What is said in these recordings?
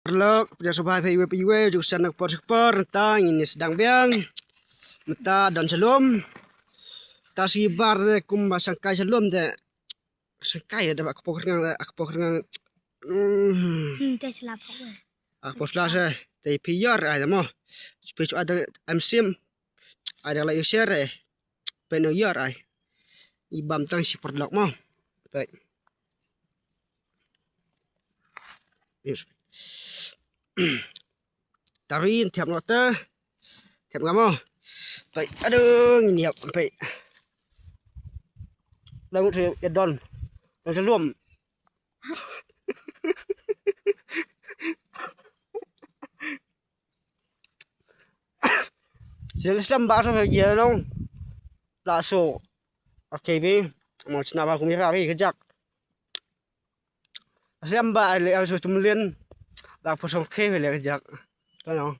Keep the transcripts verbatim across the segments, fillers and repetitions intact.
Paralok, pdiang sngewbha ïa phi iwei pa iwei, jong shan na ka por sha ka por, nangta ngin ïa sdang biang. Mynta don sha lum. Ta sngi bar de kumba shang kai sha lum de. Shang kai de ba ka por ngang, ka por ngang. Hmm. Hmm, te sla pok wei. A por sla se, te phi ïor ai de mo. Phi shu ai de em sim. Ai de like share eh. Pynïar ai. I bam tang shi paralok mo. Peit. Tarin thiap noh te. Thiap ngam mo. Peit. Aduh, ngin ïap peit. Dang ïa don. Dang sha lum. Sil slem ba so ye nong. La so. Okay bi. Mo chna ba kum ïa bi ka jak. Slem ba le so tum lin. La po so ke le ka jak. Ka nong.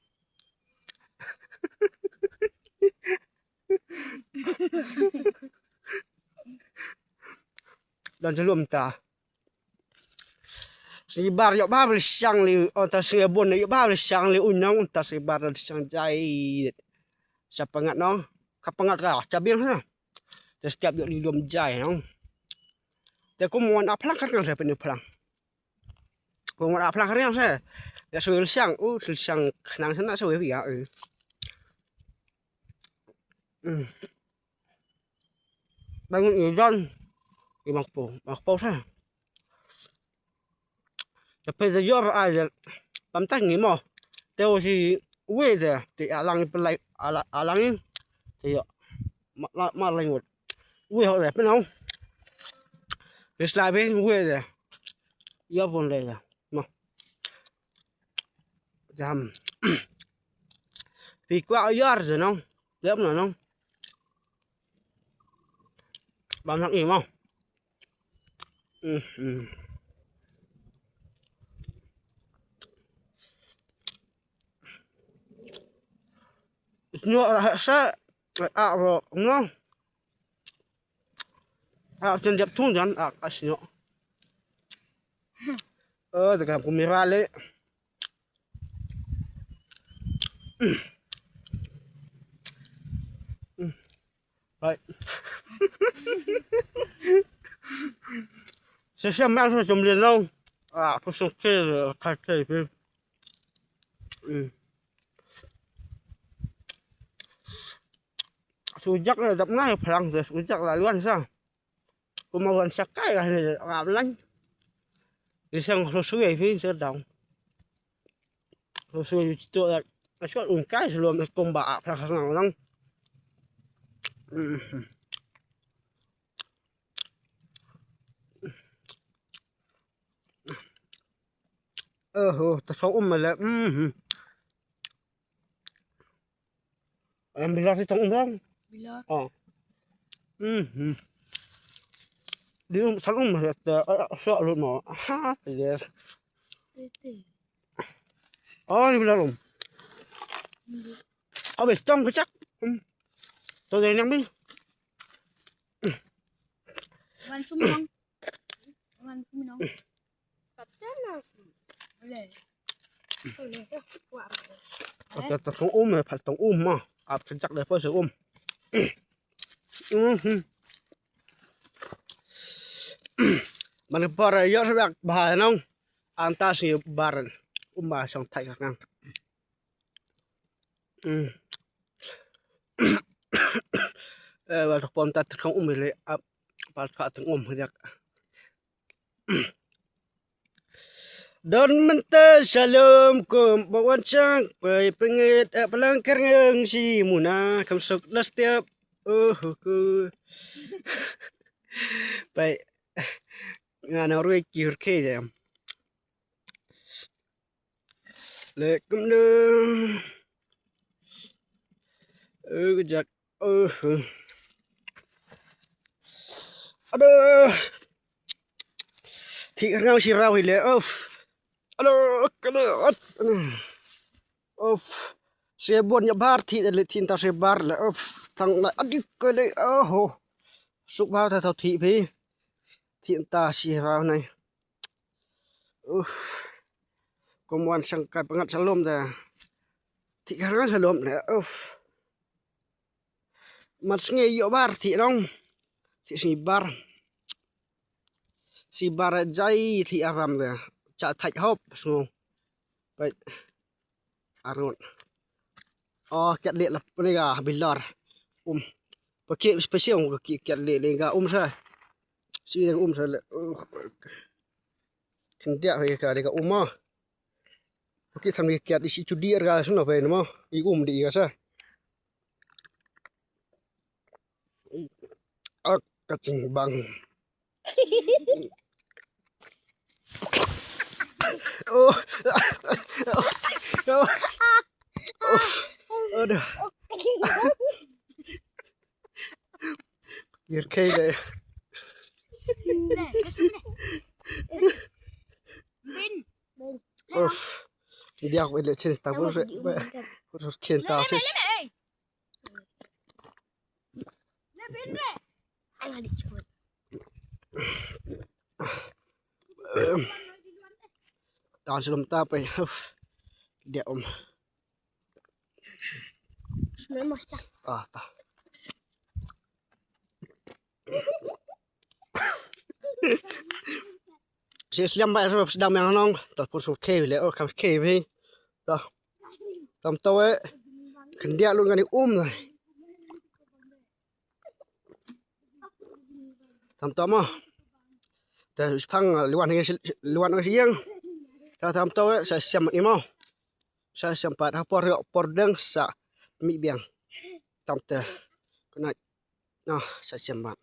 Don sha lum ta. Sngi bar ïoh ba lishang li, oh, ta sngi bun ïoh ba lishang li, u nong ta sngi bar lishang jai. Sa pangat nong, ka pangat ka, ka biang sa. Te step ïoh li lum jai nong. Te kum wan ap phlang kar ngang sa pynïoh phlang. Kum wan ap phlang kar ngang sa. Ya sui lishang, u lishang khnang sa na sui ya. Hmm. Bangun i don. I mak po, mak po sa. Te phi da ïor ai de. Pam tang ngi mo. Te u si wei de. Te alang i pelai, ala-, alang i. Te ïoh. Ma, ma, ma lang wut. Wei ho de, phi nong. Phi sla phi wei de. Ïoh pun de de. Mo. Jam. Phi kwah ïor de nong. Dep na nong. Ba nak i mo. Mhm. Sñiuh sa, a ro, no. A chen dep thung jan, a, a sñiuh. Ơ, te kam kumira le. Right. Sa sa ma sa chum le long. Ah, ko so ke ka ke pe. Mm. Su jak la dap na phlang sa, su jak la luan sa. Kuma wan sa kai la ne la lan. Isang so su ye phi sa dong. Lo su yu to la. Asol un kai lo me komba a pra nang nang. Oh, ta so um le. Mhm. Em bilor ti tong um bang. Bilor. Oh. Mhm. Di um san um le ta so lo mo. Ha, yes. Oh, ni bilor um. Abis tong kecak. Hmm. To dai nang bi. Wan sumong. Wan sumong. Patena. Ole. Ole. Kuat. Ata tong um, eh, pat tong um ma. Ap sejak dai pa se um. Mhm. Mane para yo sebak bahaya nong. Antas ni baran. Um ba song thai kak nang. Hmm. Eh, wa tok pom ta tong um le ap. Pat ka tong um jak. Don mynta shalom kum ba wan chang pai pengit a palang kerngang si muna kam sok das tiap. Oh, ku. Pai. Nga na rui ki hur ke jam. Le kum de. Eh, kejak. Eh. Aduh. Thi rngau shi rau hi le. Of. Aduh, kene. Of. Sebon ya bar thi le thi ta se bar le. Of. Tang na adik kene. Oh. Suk ba ta tau thi phi. Thi ta shi rau nai. Of. Pom wan sang kai pangat salom da. Ti ka ngan salom da. Uf. Mat sngi yo bar ti rong. Ti sngi bar. Si bar jai ti aram da. Cha thai hop sngo. Bai. Arngot. Oh, kiat le lap ni ga bilor. Um. Paki special ko ki kiat le ni ga um sa. Si le um sa le. Kin dia ka le ga um ah. Paki tham ni kiat di si chu di ga sa no pe no. I um di ga sa. Ak kacing bang. Oh. Oh. Oh. Aduh. You're okay there. Bin. Uf. Dia aku elok chin tabu re. Kursus kin ta sis. Dan sebelum tapai. Dia um. Ah, ta. Si sliam ba ro sedang yang nong, ta pun sur ke le, oh, kam ke bi. Ta. Tam to eh. Kendia lu ngani um. Tam to mo. Ta spang liwan ngi liwan ngi siang. Ta tam to eh, sa siam ni mo. Sa siam pat ha por yo por deng sa mi biang. Tam te. Kena. Nah, sa siam pat.